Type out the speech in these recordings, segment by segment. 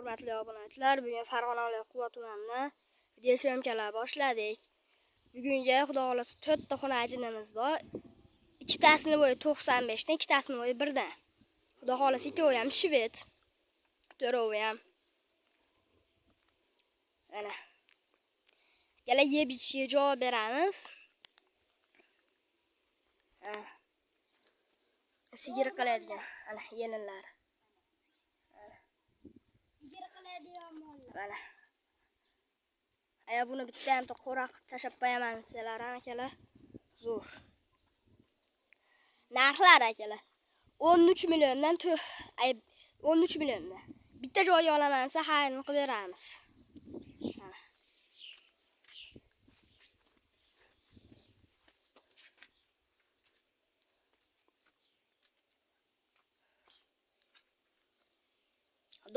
Hurmatli obunachilar, bugun Farg'ona viloyati Quva tumanida video syomkalar boshladik. Bugunga Xudo xolasa 4 ta xonajinimiz bor. Ikkitasini bo'yi 95 dan, ikkitasini bo'yi 1 dan. Xudo xolasa ikkovi ham shved. To'rovi ham. Mana. Ikkala yeb ichishiga javob beramiz. Ha. Sigir qiladigan, ana yelinlari. Sigir qiladigan mollar. Mana. Aya buni bitta ham qo'ra qilib tashlab qo'yaman desalar ham akalar. Zo'r. Narxlar akalar. 13 milliondan ay 13 milliondan. Bitta joyga olaman desa xayrini qilib beramiz. Mana.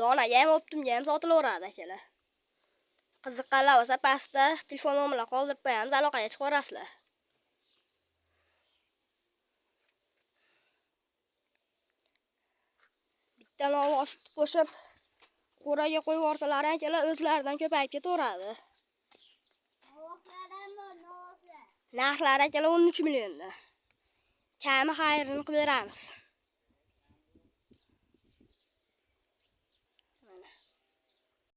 Donaga ham optimga ham sotilaveradi akalar. Qiziqqanlar bo'lsa pastda telefon nomerlar qoldirib qo'yamiz, aloqaga chiqaverasizlar. Bitta novvos qo'shib qo'raga qo'yib yuborsalar akalar o'zlaridan ko'payib ketaveradi. Novvoslar ham bor, novvoslar. Narxlari akalar 13 milliondan. Kami xayrini qilib beramiz.